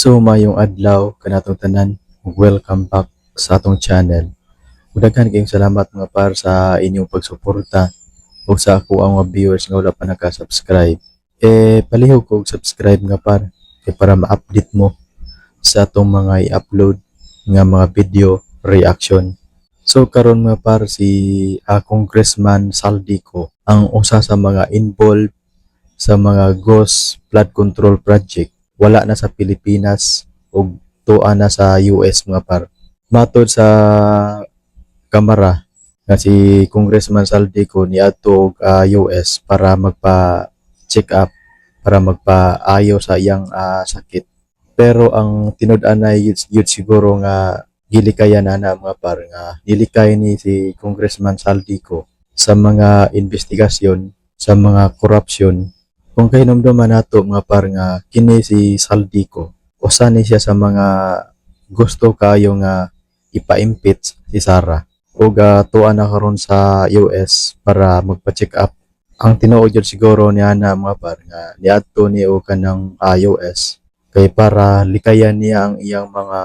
So maayong adlaw kanatong tanan, welcome back sa atong channel. Ug daghan kayong salamat, mga par, sa inyong pagsuporta ug sa ako ang mga viewers nga wala pa naka-subscribe. Eh palihog ko og subscribe nga par kay para ma-update mo sa atong mga i-upload nga mga video reaction. So karon, mga par, si Congressman Zaldy Co ang usa sa mga involved sa mga ghost flood control project, wala na sa Pilipinas ug tua na sa US, mga par. Matod sa kamara nga si Congressman Zaldy Co niadto og US para magpa check up, para magpaayo sa iyang sakit. Pero ang tinud-anay yun siguro nga gilikayan ana, mga par, nga nilikay ni si Congressman Zaldy Co sa mga investigasyon sa mga korupsyon. Kung kahinumduman nato, mga par, nga kini si Zaldy Co, usa ni siya sa mga gusto kaayo nga ipa-impeach si Sara ug tuwa na karon sa US para magpa-check up. Ang tinuod jud siguro niya na, mga par, nga niadto ni og kanang US kay para likayan niya ang iyang mga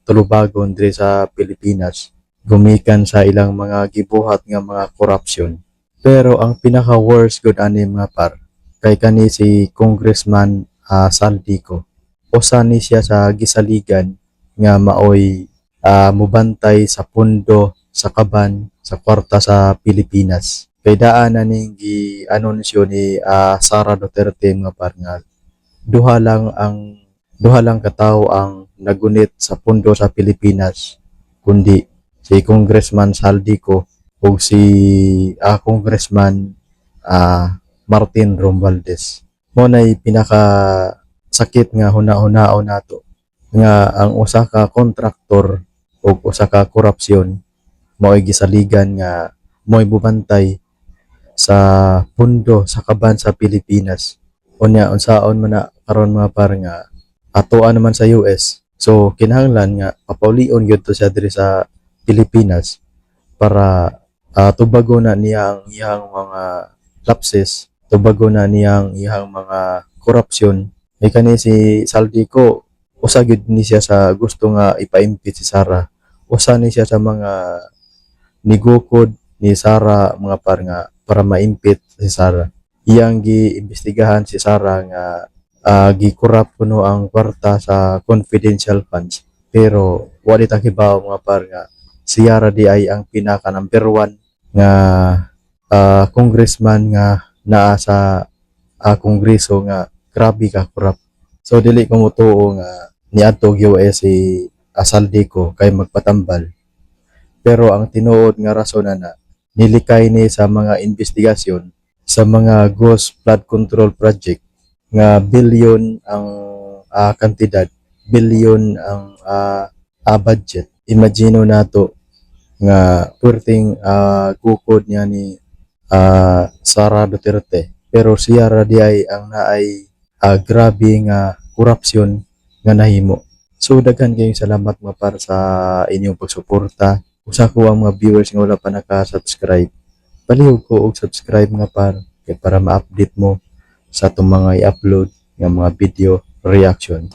tulubagon diri sa Pilipinas gumikan sa ilang mga gibuhat nga mga korupsyon. Pero ang pinaka worst gud ani, mga par, kay kani si Congressman Zaldy Co, usa ni siya sa gisaligan nga maoy mubantay sa pundo sa kaban sa kwarta sa Pilipinas. Kay daan na ning gi-anunsyo ni Sara Duterte, mga par, nga duha lang ka tawo ang nagunit sa pundo sa Pilipinas kundi si Congressman Zaldy Co ug si Congressman Martin Romualdez. Mao nay pinaka sakit nga huna-hunaon nato nga ang usa ka kontraktor ug usa ka korupsyon mao'y gisaligan nga mao'y mobantay sa pundo sa kaban sa Pilipinas. Unya unsaon man na karon, mga par, nga atoa naman sa US? So kinahanglan nga papaulion gyud to siya diri sa Pilipinas para tubago na niya ang iyang mga lapses, tubago na niya ang iyang mga korupsyon. Kay kani si Zaldy Co, usa gyud ni siya sa gusto nga ipa-impeach si Sara. Usa ni siya sa mga nigukod ni Sara, mga par, nga para ma-impeach si Sara. Iyang giimbestigahan si Sara nga gi-corrupt kuno ang kwarta sa confidential funds. Pero wala ta kibaw, mga par, nga siya ra di ay ang pinaka number one nga congressman nga naa sa kongreso nga grabe ka corrupt. So dili ko motuo nga niadto og US si Zaldy Co kay magpatambal. Pero ang tinuod nga rason ana, nilikay ni sa mga investigasyon sa mga ghost flood control project nga bilyon ang kantidad, bilyon ang budget. Imagine nato nga puwerteng gukod niya ni Sara Duterte. Pero siya ra di ay ang naay grabe nga korupsyon nga nahimo. So daghan kayong salamat, mga par, sa inyong pagsuporta. Usa ko ang mga viewers nga wala pa naka-subscribe, palihog ko og subscribe nga par kay para ma-update mo sa atong mga i-upload nga mga video reaction.